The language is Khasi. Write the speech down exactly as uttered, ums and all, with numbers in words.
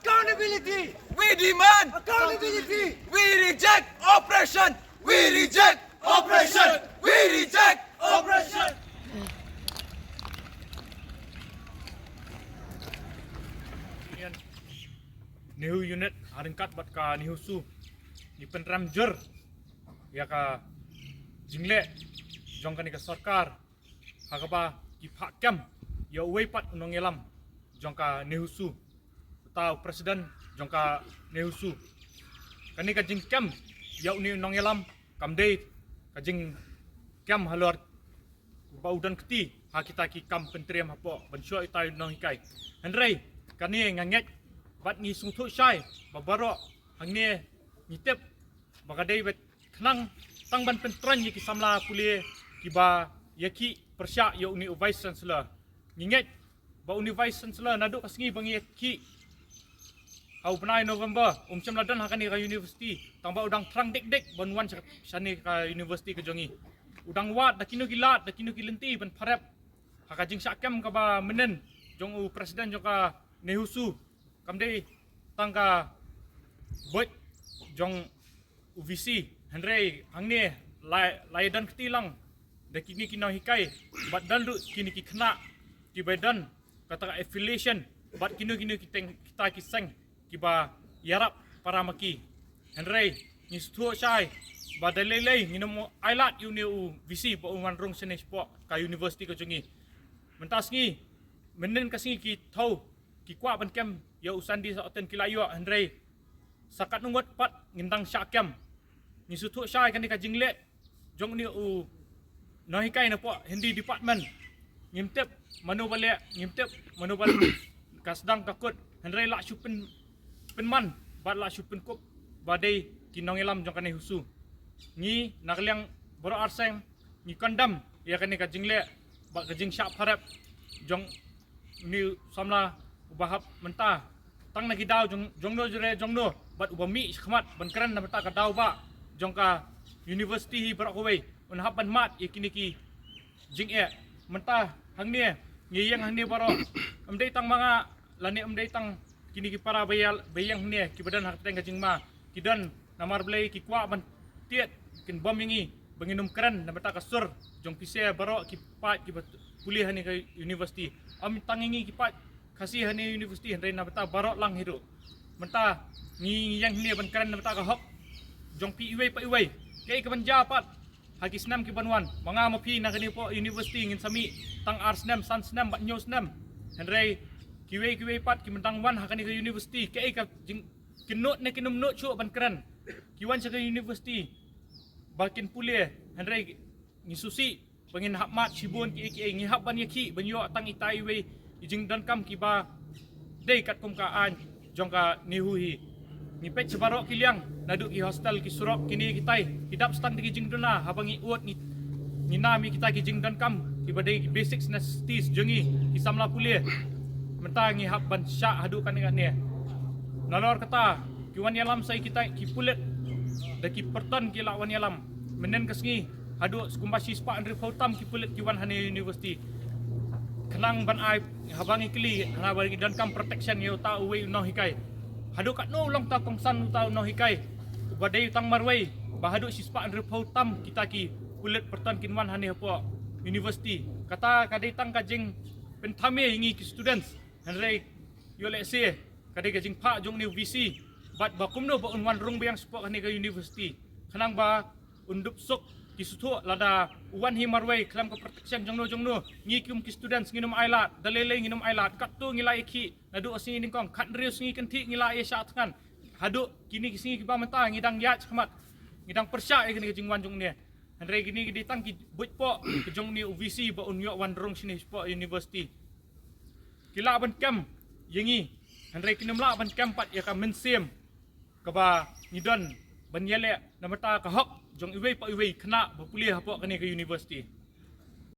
Accountability! We demand accountability! We reject oppression! We reject oppression! We reject oppression! Union NEHUSU unit ha ryngkat bad ka NEHUSU ngi pynrem jur ïa ka jingleh jong kane ka sorkar ha kaba ki phah kem ïa uwei pat u nongïalam jong ka NEHUSU, uta u president jong ka NEHUSU. Kane ka jingkem ïa une u nongïalam kam dei ka jingkem halor ba u don kti ha kita ki kam pyntriem hapoh ban shuwa ïa utai u nonghikai. Hynrei kane nga ngeit bad ngi sngewthuh shai ba baroh hangne ngi tip ba ka dei beit khnang tang ban pyntrang ïa ki samla pule kiba ïa ki pyrshah ïa une u vice chancellor. Ngi ngeit ba une u vice chancellor naduh ka sngi ba ngi ïa ki ha u bnai November um shym la don ha kane ka university, tang ba u dang thrang dik dik ban wan sha, shane ka university ka jong ngi. U dang wad da kino ki lad da kino ki lynti ban pharep ha ka jingshah kem kaba mynnin jong u president jong ka NEHUSU. Kam dei tang ka buit jong u VC, hynrei hangne la, la ïa don kti lang da kine ki nonghikai bad don ruh kine ki khynnah kiba don kata ka affiliation bad kino kino ki teng, kita ki seng kiba ïarap para ma ki. Hynrei ngi sngewthuh shai ba da lei lei ngin ym ailad ïa une u VC ba un wan rung shane shapoh ka university ka jong ngi. Mynta sngi, mynnin ka sngi ki thaw ki kwah ban kem ïa u Sandy Sohtun ki la ïoh, hynrei sa katno ngut pat ngin dang shah kem. Ngi sngewthuh shai kane ka jingleh jong une u nonghikai napoh Hindi department. Ngim tip mano ba leh, ngim tip mano ba ka sdang ka kut, hynrei la shu pyn, pynman bad la shu pynkup ba dei ki nongïalam jong ka NEHUSU. Ngi na ka liang baroh arseng ngi condemn ïa kane ka jingleh bad ka jingshah pharep jong une u samla uba hap mynta tang na ki daw jong, jongno jong re jongno bad uba mih shakhmat ban kren na bynta ka daw ba jong ka university hi baroh kawei. Un hap ban mad ïa kine ki jingeh. Mynta hangne ngi ïeng hangne baroh, ym dei tang ma nga lane ym dei tang kine ki para ba ïa, ba ïeng hangne kiba don ha ka pdeng ka jingma, ki don namar balei ki kwah ban tied, kin bom ïa ngi ba ngin ym kren na bynta ka sur jong phi sha baroh ki paid kiba pule hangne ka university. Ym tang ïa ngi ki paid Khasi hangne university, hynrei na bynta baroh lang hi ruh. Mynta ngi ïeng hangne ban kren na bynta ka hok jong phi iwei pa iwei. Kaei kaban jia pat ha ki snem kiban wan? Ma nga ma phi na kane poh university ngin sa mih tang ar snem, san snem bad hynñiew snem. Hynrei kiwei kiwei pat kiba dang wan ha kane ka university, kaei ka jing, kin nud ne kin ym nud shuh ban kren? Ki wan sha ka university ba kin pule, hynrei ngi sngewsih ba ngin hap mad shibun kiei kiei, ngi hap ban ïakhih ban ïoh tang itai iwei i jingdonkam kiba dei katkum ka aiñ jong ka NEHU hi. Ngi peit sha baroh ki liang, naduh ki hostel, ki surok, kine kitai ki dap tang da ki jingduna. Haba ngi ud, ngi, ngi nam ïa kita ki jingdonkam kiba dei ki basic necessities jong ngi ki samla pule, mynta ngi hap ban shah haduh katne katne. Nalor kata ki wan ïalam sa ïa kita ki pulit, da ki pyrton ki la wan ïalam. Mynnin ka sngi haduh kumba shispah hynriewphew tam ki pulit ki wan hangne university. Khnang ban ai, haba ngi kylli, haba ngi donkam protection ïa uta uwei u nonghikai, haduh katno u long uta u kongsan uta u nonghikai uba dei tang marwei, ba haduh shispah hynriewphew tam kita ki pulit pyrton kin wan hangne hapoh university? Kata ka dei tang ka jingpynthame ïa ngi ki students. Hynrei ïoh lehse ka dei ka jingphah jong une u VC bad ba kumno ba un wan rung biang shapoh kane ka university, khnang ba un dup suk. Ki sngewthuh lada u wan hi marwei khlem ka protection jongno jongno, ngi kum ki students ngin ym ailad, da lei lei ngin ym ailad. Katto ngi la ïakhih naduh ka sngi nyngkong, khathynriew sngi kynthih ngi la ïashah thngan. Haduh kine ki sngi kiba mynta ngi dang ïaid shakhmat, ngi dang pyrshah ïa kane ka jingwan jong une. Hynrei kine ki dei tang ki buit poh ka jong une u VC ba un ïoh wan rung shane shapoh university. Ki lah ban kem ïa ngi, hynrei kin ym lah ban kem pat ïa ka mynsiem kaba ngi don ban ïaleh na bynta ka hok jong iwei pa iwei khynnah ba pule hapoh kane ka university.